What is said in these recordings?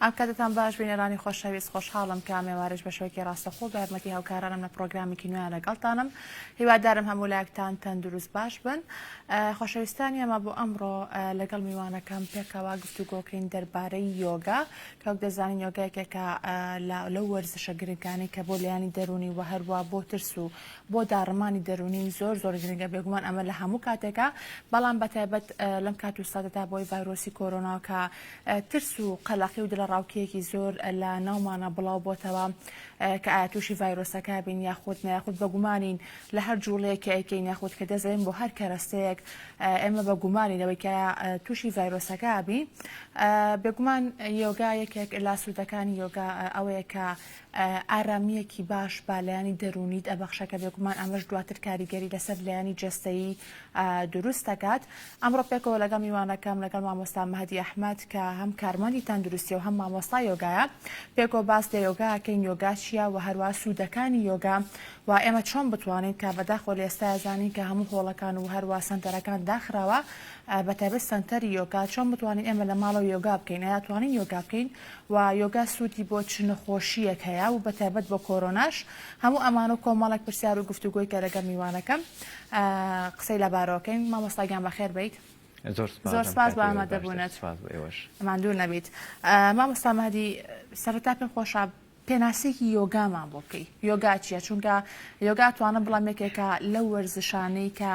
ئەم کاتەتان باش بینەرانی خۆشەویست خۆشحاڵم کە مێوارش بە شێوەیەکی ڕاستەخۆ بە یارمەتی هاوکارانم لە پرۆگرامێکی نوێیان لەگەڵتانم هیوادارم هەموو لایەکتان تەندروست باش بن خۆشەویستانی ئەمە بۆ ئەمڕۆ لەگەڵ میوانەکەم پێکەوە گفتوگۆکەین دەربارەی یۆگا کە وەک دەزانین یۆگا یەکێکە لەو وەرزشە گرنگانەی کە بۆ لایەنی دەروونی و هەروە بۆ ترس و بۆ داڕمانی دەروونی زۆر زۆر گرنگە بێگومان ئەمە لە هەموو کاتێکە بەڵام بە تایبەت لەم کات و ساتەدا بۆی ڤایرۆسی کۆرۆنا کە ترس و قەلەقی و دڵەڕاوکێیەکی زۆر لە ناومانە بڵاو بۆتەوە کە ئایا تووشی ڤایرۆسەکە بین یاخود نە یاخود بە گومانین لە هەر جوڵەیەک کە ئەیکەین یاخود کە دەزەین بۆ هەر کەرەستەیەک ئێمە بە گومانین لەوەی کە تووشی ڤایرۆسەکە بین بێگومان یۆگا یەکێک لە سوودەکانی یۆگا ئەوەیە کە ئارامییەکی باش بە لایەنی دەروونیت ئەبەخشە کە بێگومان ئەمەش دواتر کاریگەری لەسەر لایەنی جەستەیی دروست دەکات. ئەمڕۆ پێکەوە لەگەڵ میوانەکەم لەگەڵ مامۆستا مەهدی ئەحمەد کە هەم کارمەندی تەندروستیە و هەم مامۆستا یۆگایە پێکەوە باس لە یۆگا ئەکەین یۆگا چییە و هەروا سوودەکانی یۆگا و ئێمە چۆن بتوانین کە بەداخەوە لە ئێستایا زانین کە هەموو هۆڵەکان و هەروا سەنتەرەکان داخراوە بەتایبەت سەنتەری یۆگا چۆن بتوانین ئێمە لە ماڵەوە یۆگا بکەین ئایا توانین یۆگا بکەین و یۆگا سوودی بۆ چ نەخۆشییەک هەیە و بەتایبەت بۆ کۆرۆناش هەموو ئەمانە و کۆمەڵێک پرسیار و گفتوگۆی کە لەگەڵ میوانەکەم قسەی لەبارەوەکەین مامۆستا گیان بەخێر بیت زۆر زۆر سپاس بۆ ئامادەبوونت ماندوو نەبیت مامۆستا مەهدی سەرەتا پێم خۆشە پێناسەیەکی یۆگامان بۆ بکەی یۆگا چییە چونکە یۆگا توانم بڵام یەکێکە لەو وەرزشانەی کە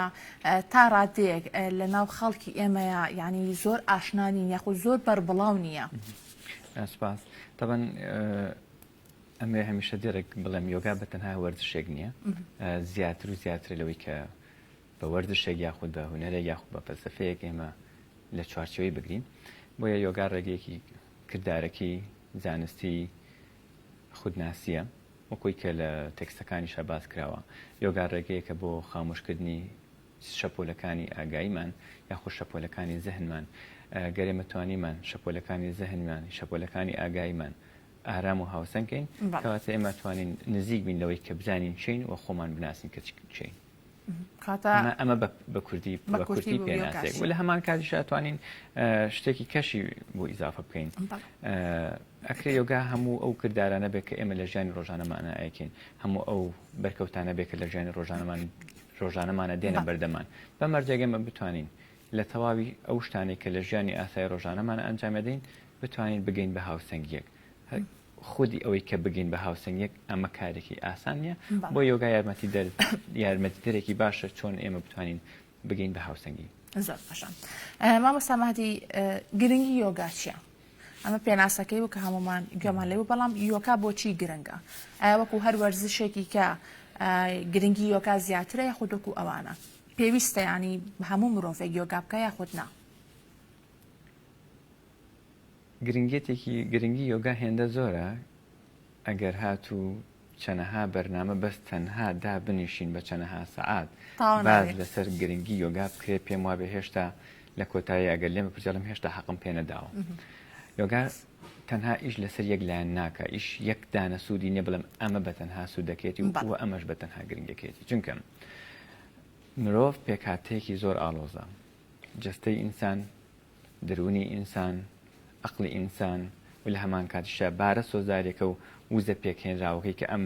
تا ڕادەیەک لە ناو خەڵکی ئێمەیە یعنی زۆر ئاشنا نین یاخود زۆر بەربڵاو نییە. سپاس تەبەن ئەمێ هەمیشە دێرێک بڵێم یۆگا بە تەنها وەرزشێک نییە زیاتر و زیاتر لەوەی کە بە وەرزشێک یاخود بە هونەرێک یاخود بە فەلسەفەیەک ئێمە لە چوارچێوەی بگرین بۆیە یۆگا ڕێگەیەکی کردارەکی زانستی خودناسییە، وەکوی کە لە تێکستەکانیشا باس کراوە، یۆگا ڕێگەیەکە بۆ خامۆشکردنی شەپۆلەکانی ئاگاییمان یاخود شەپۆلەکانی زهنمان، گەر ئێمە توانیمان شەپۆلەکانی زهنمان، شەپۆلەکانی ئاگاییمان ئارام و هاوسەنگ کەین، کەواتە ئێمە توانین نزیک بین لەوەی کە بزانین کێین و خۆمان بناسین کە کێین. ئەمە بە کوردی بە کورتی پێناسێک و لە هەمان کاتیش ئەتوانین شتێکی کەشی بۆ ئیزافە بکەین ئەکرێ یۆگا هەموو ئەو کردارانە بێت کە ئێمە لە ژیانی ڕۆژانەمانە ئەیکەین هەموو ئەو بەرکەوتانە بێت کە لە ژیانی ڕۆژانەمان ڕۆژانەمانە دێنە بەردەمان بە مەرجێک ئێمە بتوانین لە تەواوی ئەو شتانەی کە لە ژیانی ئاسای ڕۆژانەمان ئەنجامەدەین بتوانین بگەین بە هاوسەنگیەک خودی ئەوەی کە بگەین بە هاوسەنگیەک ئەمە کارێکی ئاسان نییە بۆ یۆگا یارمەتی دەر یارمەتیدەرێکی باشە چۆن ئێمە بتوانین بگەین بە هاوسەنگی. زۆر باشە مامۆستا مەهدی گرنگی یۆگا چییە؟ ئەمە پێناسەکەی بوو کە هەمومان گوێمان لێ بوو بەڵام یۆگا بۆچی گرنگە؟ ئایا وەکو هەر وەرزشێکی کە گرنگی یۆگا زیاترە یاخود وەکو ئەوانە پێویستە ینی هەموو مرۆڤێک یۆگا بکە یاخود نا؟ گرنگیەتێکی گرنگی یۆگا هێندە زۆرە ئەگەر هاتوو چەنەها بەرنامە بەس تەنها دابنیشین بە چەنەها سەعات باس لەسەر گرنگی یۆگا بکرێت پێم وابێ هێشتا لە کۆتایی ئەگەر لێم بپرسی ئەڵێم هێشتا حەقم پێ نەداوە یۆگا تەنها ئیش لەسەر یەک لایەن ناکە ئیش یەک دانە سوودی نیە بڵێم ئەمە بە تەنها سوودەکێتی و ئەمەش بە تەنها گرنگەکێتی چونکە مرۆڤ پێکهاتەیەکی زۆر ئاڵۆزە جەستەی ئینسان دەروونی ئینسان، ئەقڵی ئینسان و لە هەمان کاتیشدا بارە سۆزداریەکە و وزە پێکهێنراوەکەی کە ئەم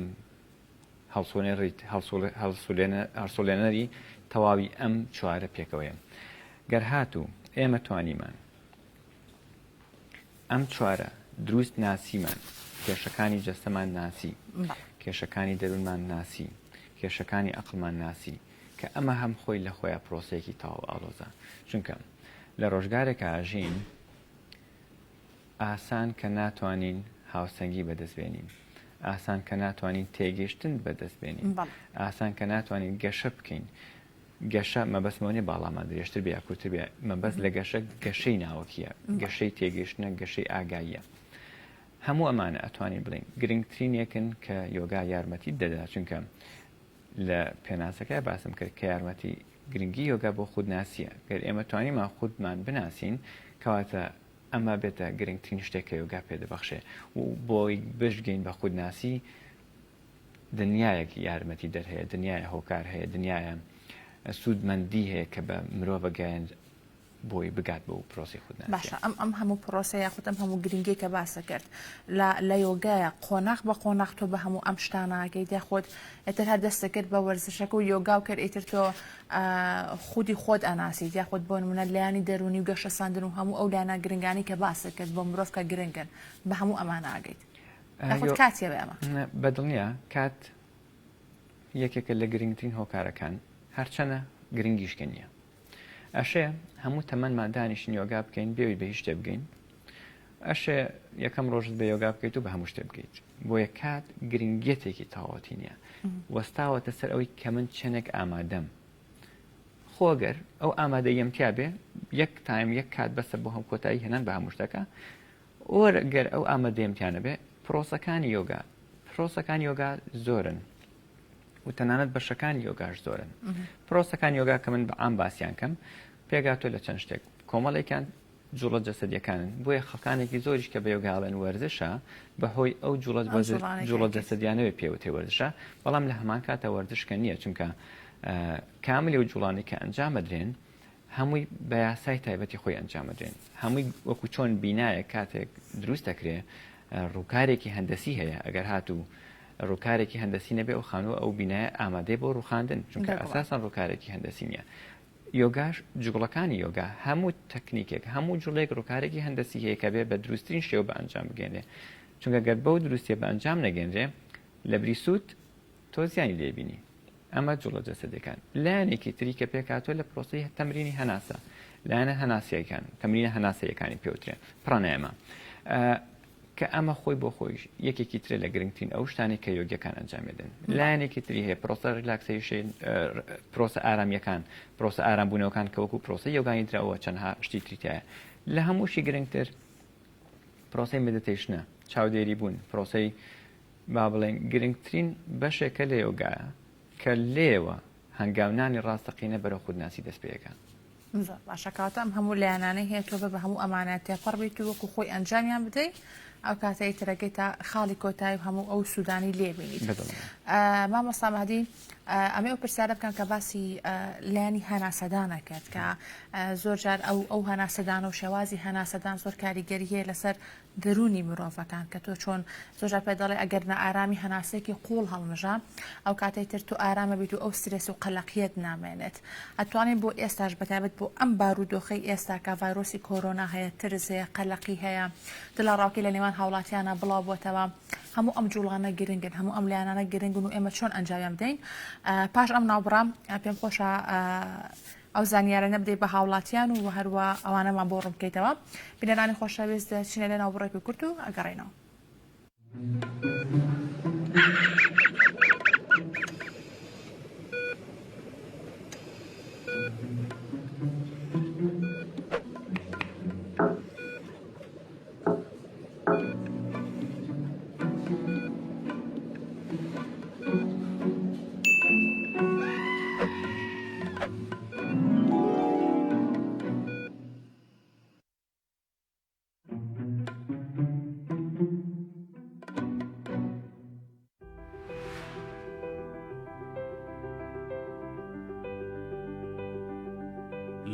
هەڵسوڵێنەری تەواوی ئەم چوارە پێکەوەیە. گەر هاتوو ئێمە توانیمان ئەم چوارە دروست ناسیمان، کێشەکانی جەستەمان ناسی، کێشەکانی دەروونمان ناسی، کێشەکانی ئەقڵمان ناسی، کە ئەمە هەم خۆی لە خۆیا پرۆسەیەکی تەواو ئاڵۆزە چونکە لە ڕۆژگارێکا ئەژین ئاسان کە ناتوانین هاوسەنگی بەدەست بێنین ئاسان کە ناتوانین تێگەشتن بەدەست بێنین ئاسان کە ناتوانین گەشە بکەین گەشە مەبەستمەوە نیە باڵامان درێژتر بێ یا کورتتر بێ مەبەست لە گەشە گەشەی ناوەکیە گەشەی تێگەشتنە گەشەی ئاگاییە هەموو ئەمانە ئەتوانین بڵێین گرنگترینێکن کە یۆگا یارمەتیت دەدا چونکە لە پێناسەکەیا باسم کرد کە یارمەتی گرنگی یۆگا بۆ خودناسیە گەر ئێمە توانیمان خودمان بناسین کەواتە ئەمە بێتە گرنگترین شتێک کە یۆگا پێدەبەخشێ و بۆی بشگەین بە خودناسی دنیایەک یارمەتی دەر هەیە دنیای هۆکار هەیە دنیایە سوودمەندی هەیە کە بە مرۆڤە گەیەن. بۆی بگات بەو پرۆسەی خودناسیە. باشە ئەم ئەم هەموو پرۆسە یاخود ئەم هەموو گرنگیەی کە باست کرد لە لە یۆگایە قۆناغ بە قۆناغ تۆ بە هەموو ئەم شتانە ئەگەیت یاخود ئیتر هەر دەستت کرد بە وەرزشەکە و یۆگا و کرد ئیتر تۆ خودی خۆت ئەناسیت یاخود بۆ نمونە لایەنی دەروونی و گەشەسەندن و هەموو ئەو لایەنە گرنگانەی کە باست کرد بۆ مرۆڤ کە گرنگن بە هەموو ئەمانە ئەگەیت یاخود کاتیە بە ئەمە؟ بەدڵنیا کات یەکێکە لە گرنگترین هۆکارەکان هەرچەنە گرنگیش کە نییە ئەشێ هەموو تەمەنمان دانیشین یۆگا بکەین بێوی بە هیچ شتێ بگەین ئەشێ یەکەم ڕۆژت بە یۆگا بکەیت و بە هەموو شتێ بگەیت بۆیە کات گرنگیەتێکی تەواوەتی نییە وەستاوەتە سەر ئەوەی کە من چەندێک ئامادەم خۆگەر ئەو ئامادەیەم تیا بێ یەک time یەک کات بەسە بۆ هەم کۆتایی هێنان بە هەموو شتەکە or گەر ئەو ئامادەیەم تیا نەبێ پرۆسەکانی یۆگا پرۆسەکانی یۆگا زۆرن و تەنانەت بەشەکانی یۆگاش زۆرن پرۆسەکان یۆگا کە من بە عام باسییان کەم پێگاتۆ لە چەند شتێک کۆمەڵێکیان جوڵە جەسەدیەکانن بۆیە خەڵکانێکی زۆریش کە بە یۆگاڵێن وەرزشە بەهۆی ئەو جوڵە جوڵە جەسەدیانەوەی پێوتێ وەرزشە بەڵام لە هەمان کاتە وەرزشکە نییە چونکە کاملی و جوڵانی کە ئەنجامەدرێن هەمووی بە یاسای تایبەتی خۆی ئەنجام ئەدرێن هەمووی وەکو چۆن بینایەک کاتێک دروست دەکرێ ڕووکارێکی هەندەسی هەیە ئەگەر هاتوو ڕووکارێکی هەندەسی نەبێ ئەو خانووە ئەو بینایە ئامادەی بۆ ڕوخاندن چونکە ئەساسەن ڕووکارێکی هەندەسی نییە یۆگاش جوڵەکانی یۆگا هەموو تەکنیکێک هەموو جوڵێک ڕووکارێکی هەندەسی هەیە کە بێ بە دروستترین شێوە بە ئەنجام بگەێنێ چونکە گەر بەو دروستیە بە ئەنجام نەگەێنرێ لە بری سوود تۆ زیانی لێبینی ئەمە جوڵە جەسەدیەکان. لایەنێکی تری کە پێکهاتووە لە پرۆسەی تەمرینی هەناسە، لایەنە هەناسییەکان، تەمرینە هەناسەییەکانی پێوترێ، پرانایاما، کە ئەمە خۆی بۆ خۆیش یەکێکی ترە لە گرنگترین ئەو شتانەی کە یۆگیەکان ئەنجامی دەن. لایەنێکی تری هەیە پرۆسە relaxation، پرۆسە ئارامییەکان، پرۆسە ئارامبوونەوەکان کە وەکو پرۆسەی یۆگانی دراوە چەندها شتی تری تایە. لە هەمووشی گرنگتر پرۆسەی meditation ە، چاودێری بوون، پرۆسەی با بڵێین گرنگترین بەشێکە لە یۆگایە کە لێیەوە هەنگاونانی ڕاستەقینە بەرەو خودناسی دەست پێ ئەکا. زۆر باشە کەواتە ئەم هەموو لایەنانەی هەیە تۆ بە بە هەموو ئەمانە تێپەڕ بیت و وەکو خۆی ئەنجامیان بدەی ئەو کاتە ئیتر ئەگەیتە خاڵی کۆتایی و هەموو ئەو سوودانەی لێ بینیت. بەدڵنیام. مامۆستا مەهدی ئەمەی ئەو پرسیارە بکەم کە باسی لایەنی هەناسەدانە کرد کە زۆر جار ئەو ئەو هەناسەدانە و شێوازی هەناسەدان زۆر کاریگەری هەیە لەسەر دەروونی مرۆڤەکان کە تۆ چۆن زۆر جار پێت دەڵێ ئەگەر نائارامی هەناسەیەکی قوڵ هەڵمژە ئەو کاتەی تر تۆ ئارامە بیت و ئەو سترێس و قەلەقیەت نامێنێت ئەتوانین بۆ ئێستاش بەتایبەت بۆ ئەم بارودۆخەی ئێستا کە ڤایرۆسی کۆرۆنا هەیە ترس هەیە قەلەقی هەیە دڵەڕاوکێ لە نێوان هاوڵاتیانە بڵاو بۆتەوە هەموو ئەم جوڵانە گرنگن هەموو ئەم لایەنانە گرنگن و ئێمە چۆن ئەنجامیان بدەین پاش ئەم ناوبڕە پێم خۆشە ئەو زانیارانە بدەیت بە هاوڵاتیان و هەروا ئەوانەمان بۆ ڕوون بکەیتەوە. بینەرانی خۆشەویست دەچینە لێ ناوبڕێکی کورت و ئەگەڕێینەوە.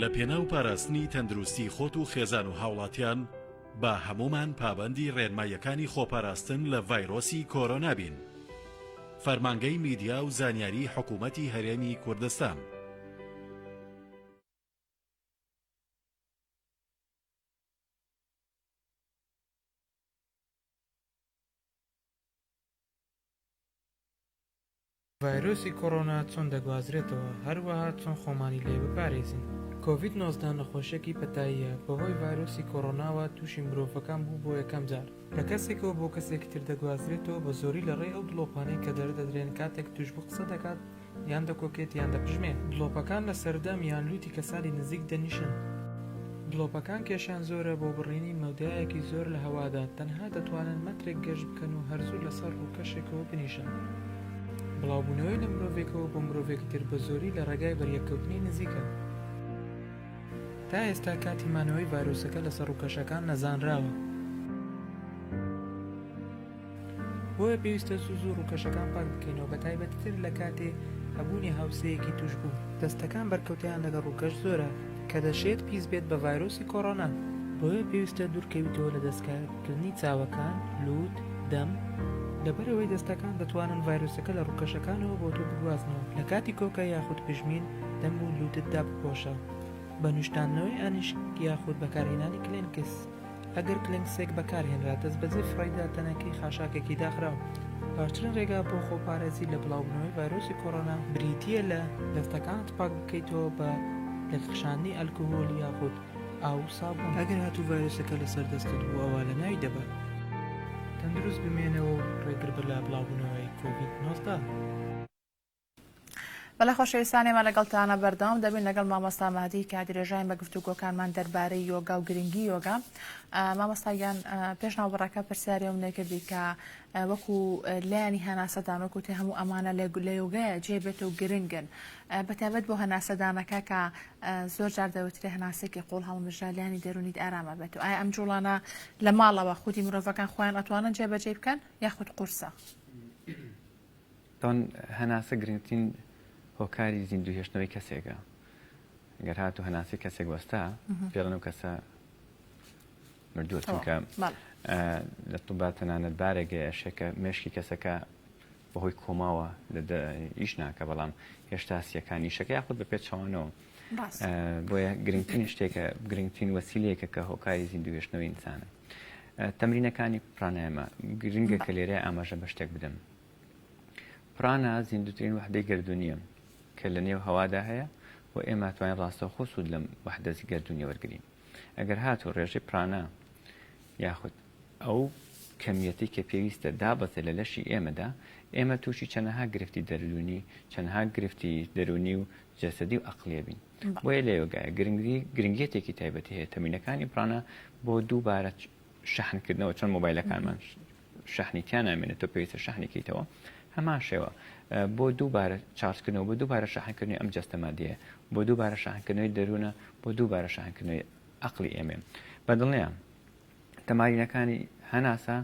لە پێناو پاراستنی تەندروستی خۆت و خێزان و هاوڵاتیان با هەموومان پابەندی ڕێنماییەکانی خۆپاراستن لە ڤایرۆسی کۆرۆنا بین. فەرمانگەی میدیا و زانیاری حکومەتی هەرێمی کوردستان. ڤایرۆسی کۆرۆنا چۆن دەگوازرێتەوە، هەروەها چۆن خۆمانی لێ بپارێزین؟ کۆڤید 19 نەخۆشیەکی پەتاییە، بەهۆی ڤایرۆسی کۆرۆناوە تووشی مرۆڤەکان بوو بۆ یەکەم جار، لە کەسێکەوە بۆ کەسێکی تر دەگوازرێتەوە بە زۆری لە ڕێی ئەو دڵۆپانەی کە دەردەدرێن کاتێک تووشبوو قسە دەکات یان دەکۆکێت یان دەپژمێ. دڵۆپەکان لە سەر دەم یان لوتی کەسانی نزیک دەنیشن. دڵۆپەکان کێشیان زۆرە بۆ بڕینی مەودایەکی زۆر لە هەوادا، تەنها دەتوانن مەترێک گەشت بکەن و هەر زوو لەسەر ڕووکەشێکەوە بنیشن. بڵاوبوونەوەی لە مرۆڤێکەوە بۆ مرۆڤێکی تر بە زۆری لە ڕێگای بەریەککەوتنی نزیکە. تا ئێستا کاتی مانەوەی ڤایرۆسەکە لەسەر ڕووکەشەکان نەزانراوە. بۆیە پێویستە زوو زوو ڕووکەشەکان پاک بکەینەوە بەتایبەتیتر لە کاتێ هەبوونی هاوسێیەکی تووشبوو. دەستەکان بەرکەوتەیان لەگەڵ ڕووکەش زۆرە. کە دەشێت پیس بێت بە ڤایرۆسی کۆرۆنا. بۆیە پێویستە دوورکەویتەوە لە دەستکارکردنی چاوەکان، لووت، دەم، لەبەرئەوەی دەستەکان دەتوانن ڤایرۆسەکە لە ڕووکەشەکانەوە بۆ تۆ بگوازنەوە لە کاتی کۆکە یاخود پژمین دەم و لووتت دابپۆشە بە نوشتاندنەوەی ئانیشک یاخود بەکارهێنانی کلێنکس. ئەگەر کلێنکسێک بەکارهێنرا دەستبەجێ فڕێیدە تەنەکەی خاشاکێکی داخراو. باشترین ڕێگا بۆ خۆپارێزی لە بڵاوبوونەوەی ڤایرۆسی کۆرۆنا بریتییە لە دەستەکانت پاک بکەیتەوە بە لێکخشاندنی ئەلکهول یاخود ئاو و سابوون. ئەگەر هاتوو ڤایرۆسەکە لەسەر دەستت بوو ئەوا لەناوی دەبات. تەندروست بمێنەوە و ڕێگربە لە بڵاوبوونەوەی کۆڤید 19. بەڵێ خۆشەویستان ئێمە لەگەڵتانە بەردەوام دەبین لەگەڵ مامۆستا مەهدی کە درێژاین بە گفتوگۆکانمان دەربارەی یۆگا و گرنگی یۆگا مامۆستا گیان پێش ناوبڕەکە پرسیاری ئەوم لێکردی کە وەکو لایەنی هەناسەدان وەکو تێ هەموو ئەمانە لە یۆگایە جێ بێت و گرنگن بەتایبەت بۆ هەناسەدانەکە کە زۆر جار دەوترێ هەناسێکی قوڵ هەڵمژە لایەنی دەرونیت ئارامە بێت و ئایا ئەم جوڵانە لە ماڵەوە خودی مرۆڤەکان خۆیان ئەتوانن جێبەجێ بکەن یاخود قورسە؟ تۆن هەناسە گرنگترین هۆکاری زیندوو هێشتنەوەی کەسێکە گەر هاتوو هەناسەی کەسێک وەستا پێڵێن ئەو کەسە مردووە چونکە لە طوبا تەنانەت بارێک ئەشێکە مێشکی کەسەکە بەهۆی کۆماوە لە ئیش ناکە بەڵام هێشتا سیەکان ئیشەکە یاخود بە پێچەوانەوە بۆیە گرنگترین شتێکە گرنگترین وەسیلەیەکە کە هۆکاری زیندوو هێشتنەوەی ئینسانە تەمرینەکانی پرانایەمە گرنگە کە لێرە ئاماژە بە شتێک بدەم پرانا زیندوترین وەحدەی گەردوونیە کە لە نێو هەوادا هەیە و ئێمە توانین ڕاستەوخۆ سوود لەم وەحدە گەردوونیە وەرگین ئەگەر هاتوو ڕێژەی پرانا یاخود ئەو کەمیەتی کە پێویستە دابەزێ لە لەشی ئێمەدا ئێمە تووشی چەنەها گرفتی دەروونی چەندها گرفتی دەروونی و جەسەدی و ئەقلیە بین بۆیە لە یۆگایە گرنگی گرنگیەتێکی تایبەتی هەیە تەمینەکانی پرانا بۆ دووبارە شەحنکردنەوە چۆن مۆبایلەکانمان شەحنی تیا نامێنێت تۆ پێویستە شەحنی کەیتەوە هەمان شێوە بۆ دووبارە چارجکردنەوە بۆ دووبارە شەحنکردنی ئەم جەستە مادیە بۆ دووبارە شەحنکردنەوەی دەروونە بۆ دووبارە شەحنکردنەوەی ئەقلی ئێمە بە دڵنیام تەمارینەکانی هەناسە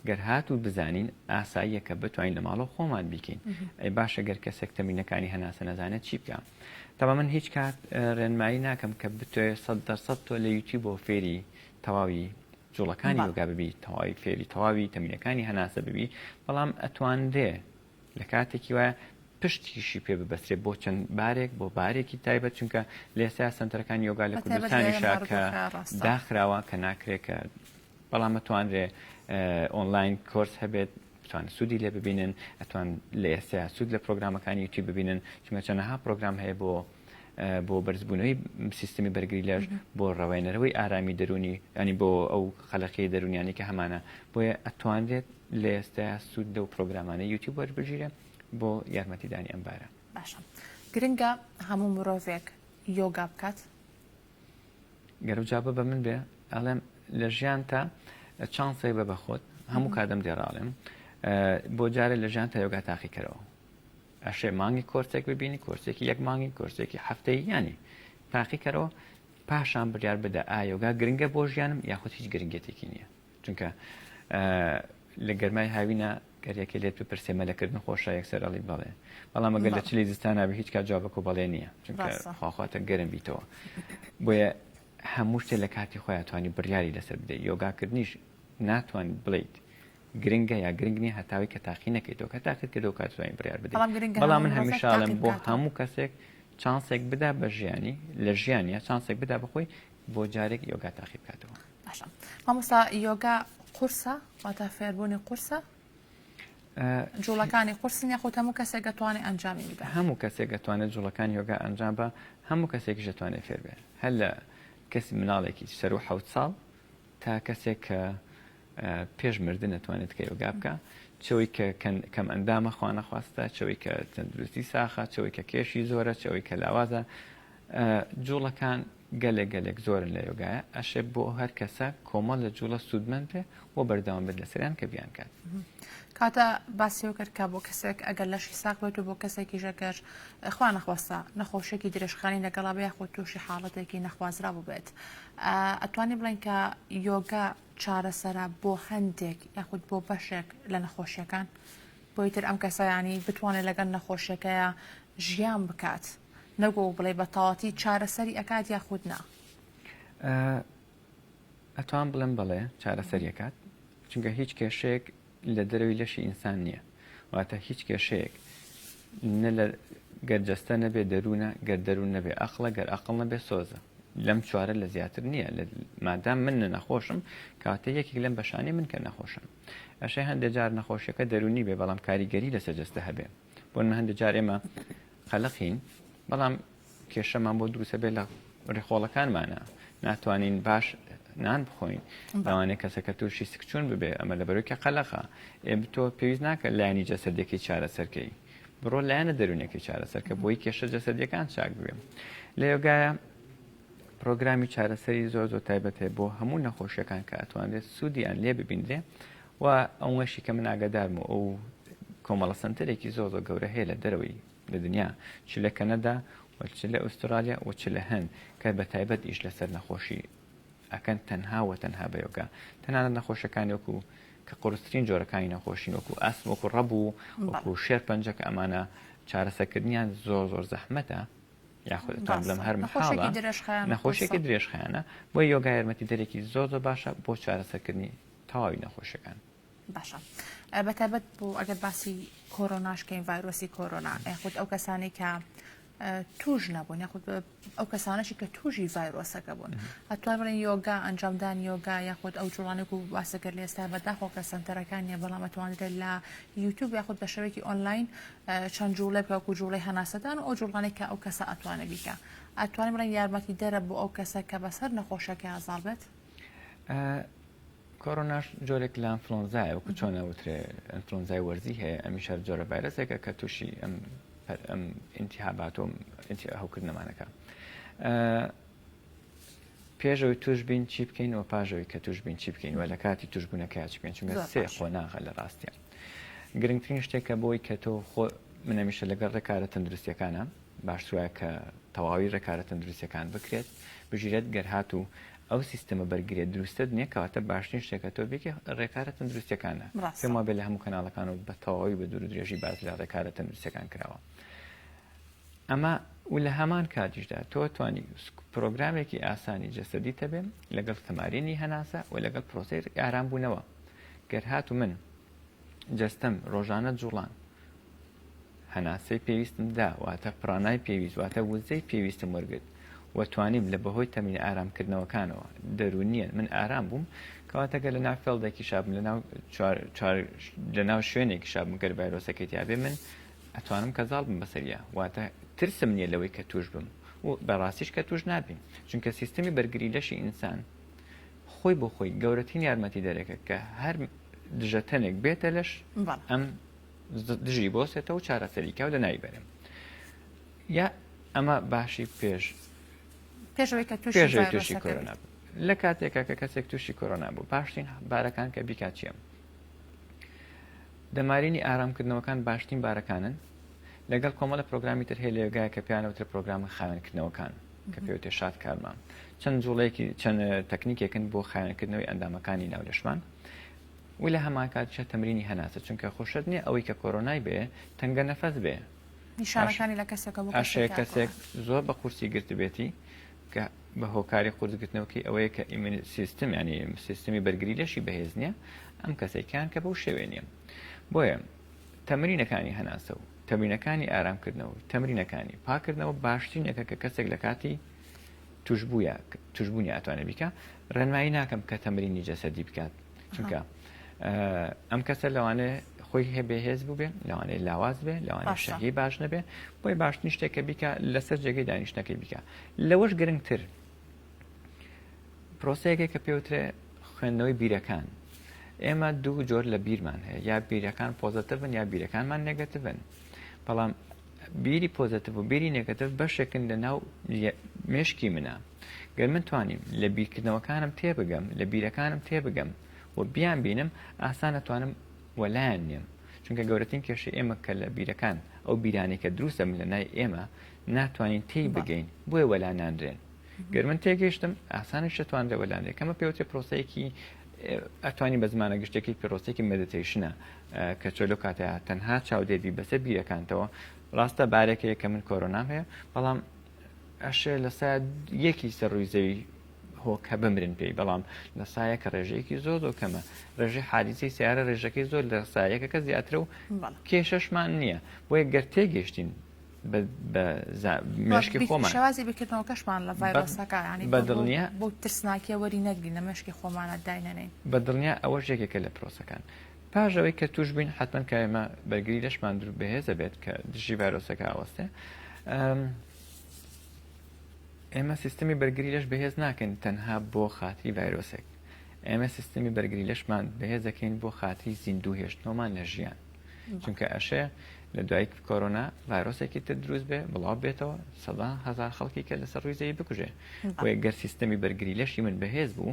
گەر هاتوو بزانین ئاساییە کە بتوانین لە ماڵەوە خۆمان بیکەین ئەی باشە گەر کەسێک تەمرینەکانی هەناسە نەزانێت چی بکە تەبا من هیچ کات ڕێنمایی ناکەم کە بتوێ 100% تۆ لە یوتیوبەوە فێری تەواوی جوڵەکانی یۆگا ببی تەواوی فێری تەواوی تەمرینەکانی هەناسە ببی بەڵام ئەتوانرێ لە کاتێکی وایە پشتیشی پێ ببەسترێت بۆ چەند بارێک بۆ بارێکی تایبەت چونکە لە ئێستا سەنتەرەکانی یۆگا لە کوردستانیشا کە داخراوە کە ناکرێت کە بەڵام ئەتوانرێ ئۆنلاین کۆرس هەبێت بتوان سوودی لێ ببینن ئەتوان لە ئێستا سوود لە پرۆگرامەکانی یوتیوب ببینن چونکە چەنەها پرۆگرام هەیە بۆ بۆ بەرزبوونەوەی سیستمی بەرگری لەش بۆ ڕەوێنەرەوەی ئارامی دەرونی ینی بۆ ئەو قەلەقی دەرونیانی کە هەمانە بۆیە ئەتوانرێت لە ئێستا سوود لەو پرۆگرامانە یوتیوب وەربگیرێ بۆ یارمەتیدانی ئەم بارە. باشە گرنگە هەموو مرۆڤێک یۆگا بکات؟ گەر جوابە بە من بێ ئەڵێم لە ژیانتا چانسێک بە بەخۆت هەموو کاتم دێڕاڵێم بۆ جارێ لە ژیان تا یۆگا تاقیکەرەوە ئەشێ مانگی کۆرسێک ببینی کۆرسێکی یەک مانگی کۆرسێکی هەفتەی ینی تاقیکەرەوە پاشان بڕیار بدە ئایۆگا گرنگە بۆ ژیانم یاخود هیچ گرنگێتێکی نییە چونکە لە گەرمای هاوینە گەر یەکێ لێت بپرسێ مەلەکردن خۆشە یەکسەر ئەڵی بەڵێ بەڵام ئەگەر لە چلی زستانا بێ هیچ کات جوابەکە بەڵێ نییە چونکە خواخواتە گەرم بیتەوە بۆیە هەموو شتێ لە کاتی خۆیان توانی بڕیاری لەسەر بدەیت یۆگاکردنیش ناتوانیت بڵیت گرنگە یا گرنگ نییە هەتاوی کە تاقی نەکەیتەوە کە تاقیت کردەوە کاتوانین بڕیار بدەیت بەڵام من هەمیشاڵم بۆ هەموو کەسێک چانسێک بدا بە ژیانی لە ژیانە چانسێک بدا بەخۆی بۆ جارێک یۆگا تاقی بکاتەوە باشە مامۆستا یۆگا قورسە واتا فێربوونی قورسە جوڵەکانی قورسن یاخود هەموو کەسێک دەتوانێت ئەنجامی بدات هەموو کەسێک دەتوانێت جوڵەکانی یۆگا ئەنجام بە هەموو کەسێکیش دەتوانێت فێر بێ هەر لە کەسی مناڵێکی سەر و حەوت ساڵ تا کەسێک کە پێش مردن دەتوانێت کە یۆگا بکە چەوەی کە کەم ئەندامە خوانەخواستە چەوەی کە تەندروستی ساخە چەوەی کە کێشی زۆرە چەوەی کە لاوازە جوڵەکان گەلێک گەلێک زۆرن لە یۆگایە ئەشێ بۆ هەر کەسە کۆمەڵ لە جوڵە سوودمەند بێ و بەردەوام بێت لەسەریان کە بیانکات. کاتە باسی ئەوە کرد کە بۆ کەسێک ئەگەر لەشی ساغ بێت و بۆ کەسێکیش ئەگەر خوا نەخواستە نەخۆشیەکی درێژخایەنی لەگەڵا بێ یاخود تووشی حاڵەتێکی نەخوازراو ببێت ئەتوانی بڵێن کە یۆگا چارەسەرە بۆ هەندێک یاخود بۆ بەشێک لە نەخۆشیەکان بۆی تر ئەم کەسە ینی بتوانێت لەگەڵ نەخۆشیەکەیە ژیان بکات. نەگۆ بڵێ بە تەواتی چارەسەری ئەکات یاخود نا؟ ئەتوان بڵێم بەڵێ چارەسەری ئەکات چونکە هیچ کێشەیەک لە دەرەوەی لەشی ئینسان نییە واتە هیچ کێشەیەک نە لە گەر جەستە نەبێ دەروونە گەر دەروون نەبێ ئەقڵە گەر ئەقڵ نەبێ سۆزە لەم چوارە لە زیاتر نییە لە مادام من نەخۆشم کاتە یەکێک لەم بەشانی من کە نەخۆشم ئەشێ هەندێک جار نەخۆشیەکە دەروونی بێ بەڵام کاریگەری لەسەر جەستە هەبێ بۆ نمونە هەندێک جار ئێمە قەلەقین بەڵام کێشەمان بۆ دروستە بێت لە ڕیخۆڵەکانمانە ناتوانین باش نان بخۆین لەوانەیە کەسەکە تووشی سکچون ببێ ئەمە لە بەرەوەی کە قەلەقە ئێ تۆ پێویست ناکە لایەنی جەسەدیەکەی چارەسەرکەی بڕۆ لایەنە دەروونەکەی چارەسەرکە بۆی کێشە جەسەدیەکان چاک بێ لە یۆگایە پرۆگرامی چارەسەری زۆر زۆر تایبەت هەیە بۆ هەموو نەخۆشیەکان کە ئەتوانرێت سوودیان لێ ببینرێ و ئەوەشی کە من ئاگادارم و ئەو کۆمەڵە سنتەرێکی زۆر زۆر گەورە هەیە لە دەرەوەی لە دنیا چ لە کەنەدا و چ لە ئوسترالیا و چ لە هەند کە بە تایبەت ئیش لەسەر نەخۆشی ئەکەن تەنها و تەنها بە یۆگا تەنانەت نەخۆشەکانی وەکو کە قورسترین جۆرەکانی نەخۆشین وەکو ئاسم وەکو ڕەبوو وەکو شێرپەنجە کە ئەمانە چارەسەرکردنیان زۆر زۆر زەحمەتە یاخود ئەتوانم بڵێم هەر مەحاڵە نەخۆشیێکی درێژخایەنە بۆ یۆگا یارمەتی دەرێکی زۆر زۆر باشە بۆ چارەسەرکردنی تەواوی نەخۆشیەکان. باشە بەتایبەت بۆ ئەگەر باسی کۆرۆناش کەین ڤایرۆسی کۆرۆنا یاخود ئەو کەسانەی کە توش نەبوون یاخود ئەو کەسانەشی کە تووشی ڤایرۆسەکە بوون ئەتوان بڵێن یۆگا ئەنجامدان یۆگا یاخود ئەو جوڵانێک و باسەکرد لە ئێستا بەداخۆ کە سنتەرەکان نیە بەڵام ئەتوانرێت لە یوتیوب یاخود بە شێوەیەکی ئۆنلاین چەند جوڵێ بکە وەکو جوڵەی هەناسەدان و ئەو جوڵانێک کە ئەو کەسە ئەتوانێت بیکە ئەتوانین بڵێن یارمەتی دەرە بۆ ئەو کەسە کە بەسەر نەخۆشەکەیان زاڵ بێت؟ کۆرۆناش جۆرێک لە ئەنفلۆنزایە وەکو چۆن ئەوترێ ئەنفلۆنزای وەرزی هەیە ئەمیش هەر جۆرە ڤایرەسێکە کە تووشی ئەم ئەم ئینتیهابات و هەوکردنەمانەکە پێشەوەی توش بین چی بکەین و پاژەوەی کە توش بین چی بکەین و لە کاتی توشبوونەکە چی بکەین چونکە سێ قۆناغە لە ڕاستە گرنگترین شتێکە بۆی کە تۆ خۆ منەمیشە لەگەڵ ڕێکارە تەندروستیەکانە باشتر وایە کە تەواوی ڕێکارە تەندروستیەکان بکرێت بژیرێت گەر هاتوو ئەو سیستەمە بەرگریە دروستت نییە کەواتە باشترین شتێکە تۆ بێکی ڕێکارە تەندروستیەکانە پێم وابێ لە هەموو کەناڵەکان و بە تەواوی بە دوور و درێژی باس لە ڕێکارە تەندروستیەکان کراوە ئەمە و لە هەمان کاتیشدا تۆ توانی پرۆگرامێکی ئاسانی جەسەدی تەبێ لەگەڵ تەمارینی هەناسە و لەگەڵ پرۆسەی ئارامبوونەوە گەر هاتوو من جەستەم ڕۆژانە جوڵان هەناسەی پێویستم دا، واتە پرانای پێویست، واتە وزەی پێویستم وەرگرت و توانیم لە بەهۆی تەمرینە ئارامکردنەوەکانەوە، دەروونییەن، من ئارام بووم، کەواتە گەر لەناو field ێکیشا بم، لەناو چوار، چوار، لەناو شوێنێکیشا بم گەر ڤایرۆسەکەی تیا بێ، من ئەتوانم کە زاڵ بم بەسەریا، واتە ترسم نییە لەوەی کە تووش بم و بەڕاستیش کە تووش نابین، چونکە سیستەمی بەرگری لەشی ئینسان خۆی بۆ خۆی گەورەترین یارمەتیدەرێکە کە هەر دژەتەنێک بێتە لەش ئەم دژی بۆسێتەوە و چارەسەری کا و لەناوی بەرێ. یا ئەمە باشی پێش پێشەوەی کە تووشی تووشی کۆرۆنا لە کاتێکا کە کەسێک تووشی کۆرۆنا بوو باشترین بارەکان کە بیکات چییە؟ دەمارینی ئارامکردنەوەکان باشترین بارەکانن لەگەڵ کۆمەڵە پرۆگرامی تر هەیە لە یۆگای کە پیانەوترە پرۆگرامە خاوێنکردنەوەکان کە پێوتێ شاد کارما چەند جوڵەیەکی چەند تەکنیکێکن بۆ خاوێنکردنەوەی ئەندامەکانی ناو لەشمان و لە هەمان کاتیشا تەمرینی هەناسە چونکە خۆ شەرت نییە ئەوەی کە کۆرۆنای بێ تەنگە نەفەس بێ نیشانەکانی لە کەسێکە بۆ ئەشێ کەسێک زۆر بە قورسی گرتبێتی کە بە هۆکاری قورسگرتنەوەکەی ئەوەیە کە immune system ینی سیستمی بەرگری لەشی بەهێز نییە ئەم کەسێکیان کە بەو شێوێ نییە بۆیە تەمرینەکانی هەناسە و تەمرینەکانی ئارامکردنەوە و تەمرینەکانی پاکردنەوە باشترینەکە کە کەسێک لە کاتی توشبووە توشبوونی ئەتوانێت بیکە ڕێنمایی ناکەم کە تەمرینی جەسەدی بکات چونکە ئەم کەسە لەوانەیە خۆی هەبێ هێز بووبێ لەوانەیە لاواز بێ لەوانەیە شەهی باش نەبێ بۆی باشترین شتێک کە بیکە لەسەر جێگەی دانیشتەکەی بیکە لەوەش گرنگتر پرۆسەیەکە کە پێوترێ خوێندنەوەی بیرەکان ئێمە دوو جۆر لە بیرمان هەیە یا بیرەکان positive ن یا بیرەکانمان negative ن بەڵام بیری positive و بیری negative بەشێکن لە ناو مێشکی منە گەر من توانیم لە بیرکردنەوەکانم تێبگەم، لە بیرەکانم تێبگەم و بیانبینم، ئاسان ئەتوانم وەلایان نێم. چونکە گەورەترین کێشەی ئێمە کە لە بیرەکان، ئەو بیرانەی کە دروست دەبن لە نای ئێمە، ناتوانین تێی بگەین، بۆیە وەلا نانرێن. گەر من تێگەیشتم، ئاسانیش دەتوانرێ وەلا نرێ. کەمە پێوترێ پرۆسەیەکی ئەتوانی بە زمانە گشتەکەی پرۆسێکی meditation ە کە چۆ لەو کاتەیە تەنها چاودێری بەسەر بیرەکانتەوە ڕاستە بارێک هەیە کە من کۆرۆنام هەیە بەڵام ئەشێ لە سا یەکی سەر ڕووی زەوی هۆکە بمرن پێی بەڵام لە سایە کە ڕێژەیەکی زۆر زۆر کەمە ڕێژەی حادیسەی سیارە ڕێژەکەی زۆر لە سایەکەکە زیاترە و کێشەشمان نییە بۆیە گەر تێگەشتین بە مێشکی خۆمان شێوازی بیرکردنەوەکەشمان لە ڤایرۆسەکە ینی بە دڵنیا بۆ ترسناکیە وەری نەگرین لە مێشکی خۆمانە داینەنین بە دڵنیا ئەوەش یەکێکە لە پرۆسەکان پاش ئەوەی کە توش بووین حتمما کە ئێمە بەرگری لەشمان درو بەهێزە بێت کە دژی ڤایرۆسەکە ئاوەستێ ئێمە سیستمی بەرگری لەش بەهێز ناکەین تەنها بۆ خاتری ڤایرۆسێک ئێمە سیستمی بەرگری لەشمان بەهێزەکەین بۆ خاتری زیندوو هێشتنەوەمان لە ژیان چونکە ئەشێ لە دوای کۆرۆنا ڤایرۆسێکی تر دروست بێ بڵاو بێتەوە سەدان هەزار خەڵکی کە لەسەر ڕووی زەوی بکوژێ بۆیە گەر سیستەمی بەرگری لەشی من بەهێز بوو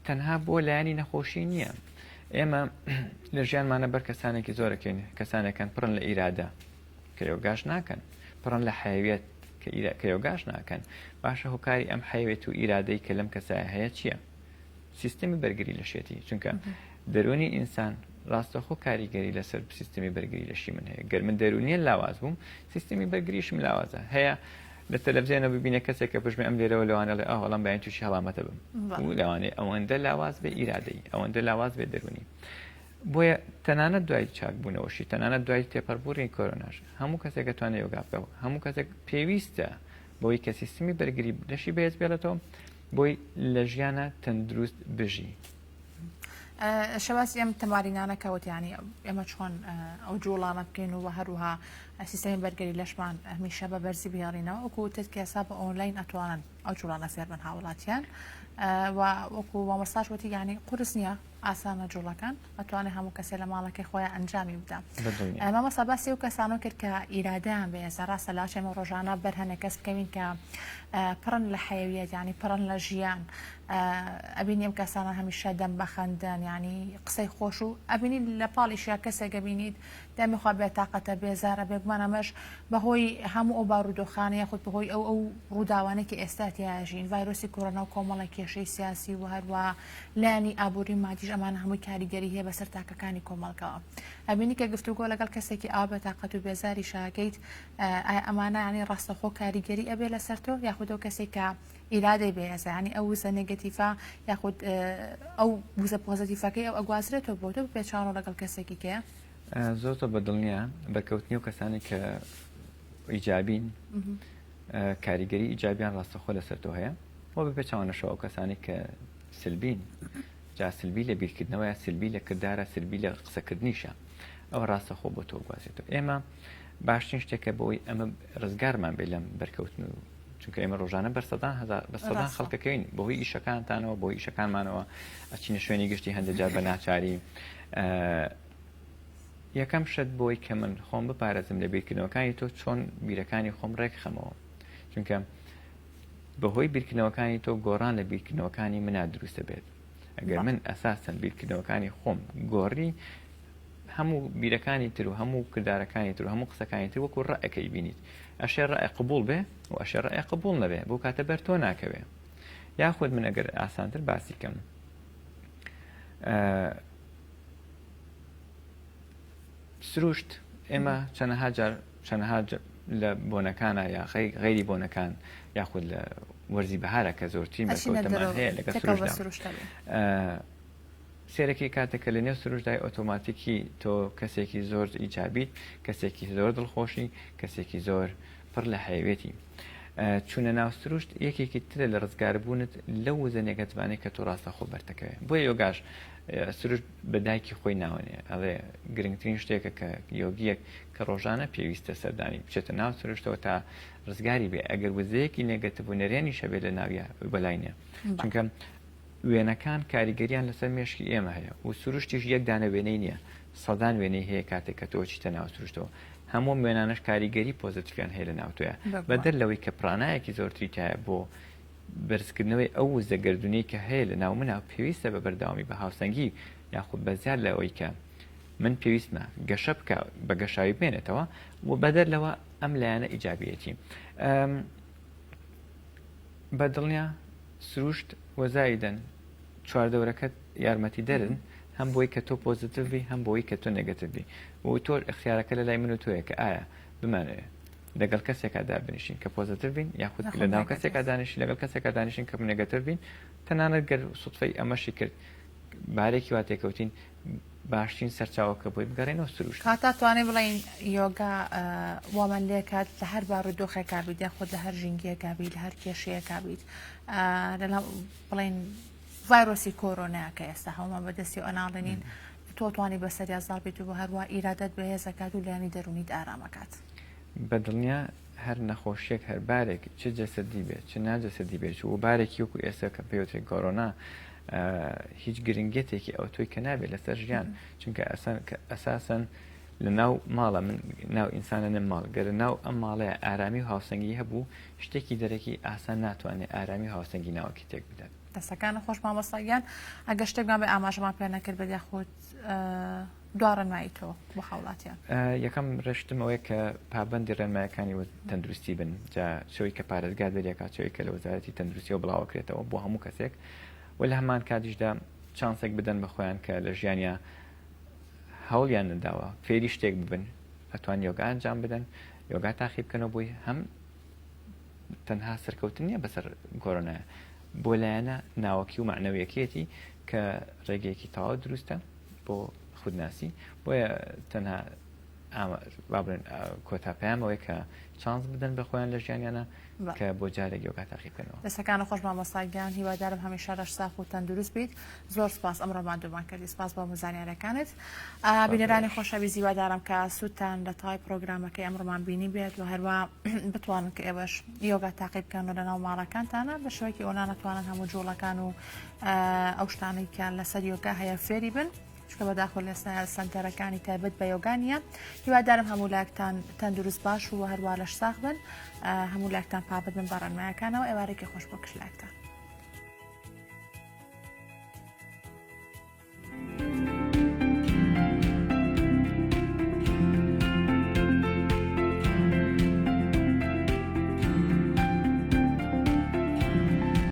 تەنها بۆ لایەنی نەخۆشی نییە ئێمە لە ژیانمانە بەر کەسانێکی زۆرەکەین کەسانێکن پڕن لە ئیرادە کە یۆگاش ناکەن پڕن لە حەیویەت کە یۆگاش ناکەن باشە هۆکاری ئەم حەیوێت و ئیرادەی کە لەم کەسایە هەیە چییە؟ سیستمی بەرگری لەشێتی چونکە دەروونی ئینسان ڕاستەخۆ کاریگەری لەسەر سیستمی بەرگری لەشی من هەیە گەر من دەروونیە لاواز بووم سیستمی بەرگریشم لاوازە هەیە لە تەلەڤزیۆنە ببینە کەسێک کە پژمە ئەم لێرەوە لەوانە لە ئەوڵام بەیان تووشی هەڵامەتە بم و لەوانەیە ئەوەندە لاواز بێ ئیرادەی ئەوەندە لاواز بێ دەروونی بۆیە تەنانەت دوای چاکبوونەوەشی تەنانەت دوای تێپەربوونی کۆرۆناش هەموو کەسێک دەتوانێت یۆگا بکە هەموو کەسێک پێویستە بۆی کە سیستمی بەرگری لەشی بەهێز بێڵێتەوە بۆی لە ژیانە تەندروست بژی. شێوازی ئەم تەمارینانە کە وتیانی ئێمە چۆن ئەو جوڵانە بکەین و هەروها سیستەمی بەرگری لەشمان هەمیشە بە بەرزی بهێڵینەوە وەکو وتت کە ئێستا بە ئۆنلاین ئەتوانن ئەو جوڵانە فێربن هاوڵاتیان و وەکو مامۆستاش وتی یانی قورس نییە ئاسانە جوڵەکان ئەتوانێت هەموو کەسێ لە ماڵەکەی خۆیان ئەنجامی بدا مامۆستا باسی ئەو کەسانە کرد کە ئیرادەیان بەهێزە ڕاستە لاش ئێمە ڕۆژانە بەر هەنێک کەس بکەوین کە پڕن لە حەیەویەت ینی پڕن لە ژیان ئەبینی ئەم کەسانە هەمیشە دەم بەخەندەن ینی قسەی خۆش و ئەبینی لە پاڵیشیا کەسێک ئەبینیت دەمی خوا بێتاقەتە بێزارە بێگومان ئەمەش بەهۆی هەموو ئەو بارودۆخانە یاخود بەهۆی ئەو ئەو ڕووداوانەی کە ئێستا تیاژین ڤایرۆسی کۆرۆنا و کۆمەڵە کێشەی سیاسی و هەروە لایەنی ئابووری و مادیش ئەمانە هەمووی کاریگەری هەیە بەسەر تاکەکانی کۆمەڵگەوە ئەبینی کە گفتوگۆ لەگەڵ کەسێکی ئاوا بێتاقەت و بێزاری شاکەیت ئایا ئەمانە ینی ڕاستەخۆ کاریگەری ئەبێ لەسەر تۆ یاخود ئەو کەسێک کە ئیرادەی بەهێزە ینی ئەو وزە negative ە یاخود ئەو وزە positive ەکەی ئەو ئەگوازرێتەوە بۆ تۆ پێچوانەوە لەگەڵ کەسێکی کەیە زۆر زۆر بەدڵنیا بەرکەوتنی و کەسانی کە ئیجابین کاریگەری ئیجابیان ڕاستەخۆ لەسەر تۆ هەیە و بە پێچەوانەشەوە ئەو کەسانی کە سلبین جا سلبی لە بیرکردنەوەیە سلبی لە کردارە سلبی لە قسەکردنیشە ئەوە ڕاستەخۆ بۆ تۆ گوازێتەوە ئێمە باشترین شتێکە بۆی ئەمە ڕزگارمان بێ لەم بەرکەوتن و چونکە ئێمە ڕۆژانە بەر سەدان هەزار بە سەدان خەڵکەکەین بەهۆی ئیشەکانتانەوە بۆ ئیشەکانمانەوە ئەچینە شوێنی گشتی هەندێک جار بە ناچاری یەکەم شت بۆی کە من خۆم بپارێزم لە بیرکردنەوەکانی تۆ چۆن بیرەکانی خۆم ڕێکخەمەوە چونکە بەهۆی بیرکردنەوەکانی تۆ گۆڕان لە بیرکردنەوەکانی منا دروست دەبێت ئەگەر من ئەساسەن بیرکردنەوەکانی خۆم گۆڕی هەموو بیرەکانی تر و هەموو کردارەکانی تر و هەموو قسەکانی تر وەکو ڕەئەکەی بینیت ئەشێ ڕەئ قبوڵ بێ و ئەشێ ڕەئ قبوڵ نەبێ بۆ کاتە بەر تۆ ناکەوێ یاخود من ئەگەر ئاسانتر باسی کەم سروشت ئێمە چەنەها جار چەنەها لە بۆنەکانە یا غەیری بۆنەکان یاخود لە وەرزی بەهارە کە زۆرترین بەرکەوتەمان هەیە لەگەڵ سروشتدا سێرەکی کاتێک کە لە نێو سروشتدای ئۆتۆماتیکی تۆ کەسێکی زۆر ئیجابیت کەسێکی زۆر دڵخۆشی کەسێکی زۆر پڕ لە حەیوێتی چوونە ناو سروشت یەکێکی ترە لە ڕزگاربوونت لەو وزە negative انەی کە تۆ ڕاستەخۆ بەرتەکەوێ بۆیە یۆگاش سروشت بە دایکی خۆی ناونێ ئەڵێ گرنگترین شتێکە کە یۆگیەک کە ڕۆژانە پێویستە سەردانی بچێتە ناو سروشتەوە تا ڕزگاری بێ ئەگەر وزەیەکی negative و نەرێنیش هەبێت لە ناویا بەلای نیە چونکە وێنەکان کاریگەریان لەسەر مێشکی ئێمە هەیە و سروشتیش یەک دانە وێنەی نییە سەدان وێنەی هەیە کاتێک کە تۆ چیتە ناو سروشتەوە هەموو وێنانەش کاریگەری positive یان هەیە لە ناو تۆیا بەدەر لەوەی کە پرانایەکی زۆرتری تایە بۆ بەرزکردنەوەی ئەو وزە گەردوونیەی کە هەیە لە ناو منا پێویستە بە بەردەوامی بە هاوسەنگی یاخود بە زیاد لەوەی کە من پێویستمە گەشە بکە بە گەشاوی بمێنێتەوە و بەدەر لەوە ئەم لایەنە ئیجابیەتی بە دڵنیا سروشت وەزایدەن چواردەورەکەت. یارمەتیدەرن هەم بۆی کە تۆ positive بی هەم بۆی کە تۆ negative بی و تۆ اختیارەکە لە لای من و تۆیە کە ئایا بمانەوێ لەگەڵ کەسێکا دابنیشین کە positive بین یاخود لە ناو کەسێکا دانیشین لەگەڵ کەسێکا دانیشین کە negative بین تەنانەت گەر سوتفەی ئەمەشی کرد بارێکی وا تێکەوتین باشترین سەرچاوە کە بۆی بگەڕێنەوە سروشت. کاتا توانێ بڵێین یۆگا وامان لێکات لە هەر بارودۆخێکا بیت یاخود لە هەر ژینگەیەکا بیت لە هەر کێشەیەکا بیت بڵێین ڤایرۆسی کۆرۆنا کە ئێستا هەموومان بەدەستی ئەناڵێنین تۆ توانی بەسەریا زاڵ بیت و هەروە ئیرادەت بەهێزەکات و لایەنی دەروونیت ئارامەکات. بەدڵنیا هەر نەخۆشیەک هەر بارێک چ جەسەدی بێت چ ناجەسەدی بێت و بارێکی وەکو ئێستا کە پێوترێت کۆرۆنا هیچ گرنگێتێکی ئەوتۆی کە نابێت لەسەر ژیان چونکە ئەساسەن لە ناو ماڵە من ناو ئینسانە نم ماڵ گەر ناو ئەم ماڵەیە ئارامی و هاوسەنگی هەبوو شتێکی دەرەکی ئاسان ناتوانێت ئارامی و هاوسەنگی ناوەکی تێک بدات. دەستەکانت خۆش مامۆستا گیان ئەگەر شتێکمان بێ ئاماژەمان پێ نەکرد بێت یاخود دوا ڕێنمایی تۆ بۆ هاوڵاتیان؟ یەکەم ڕێشتم ئەوەیە کە پابەندی ڕێنمایەکانی تەندروستی بن جا چەوەی کە پارێزگار دەریەکات چەوەی کە لە وەزارەتی تەندروستیەوە بڵاوەکرێتەوە بۆ هەموو کەسێک و لە هەمان کاتیشدا چانسێک بدەن بە خۆیان کە لە ژیانیا هەوڵیان نەداوە فێری شتێک ببن ئەتوان یۆگا ئەنجام بدەن یۆگا تاقی بکەنەوە بۆی هەم تەنها سەرکەوتن نییە بەسەر کۆرۆنایە بۆ لایەنە ناوەکی و مەعنەویەکەیەتی کە ڕێگەیەکی تەواو دروستە بۆ خودناسی بۆیە تەنها با بڵێن کۆتا پەیام ئەوەیە کە چانس بدەن بە خۆیان لە ژیانیانە کە بۆ جارێک یۆگا تاقی بکەنەوە. دەستەکانت خۆش مامۆستا گیان هیوادارم هەمیشە لەش ساخ و تەندروست بیت زۆر سپاس ئەمڕۆ ماندوومان کردی سپاس بۆ هەموو زانیاریەکانت بینەرانی خۆشەویست هیوادارم کە سوودتان لە تای پرۆگرامەکەی ئەمڕۆمان بینی بێت و هەروە بتوانن کە ئێوەش یۆگا تاقی بکەن و لەناو ماڵەکانتانە بە شێوەیەکی ئۆنا نەتوانن هەموو جوڵەکان و ئەو شتانەی کە لەسەر یۆگا هەیە فێری بن چونکە بەداخەوە لە سەنتەرەکانی تایبەت بە یۆگا نییە هیوادارم هەموو لاکتان تەندروست باش و هەروە لەش ساغ بن هەموو لاکتان پابەند بن بە ڕێنمایەکانەوە ئێوارێکی خۆش بۆ گشت لاکتان.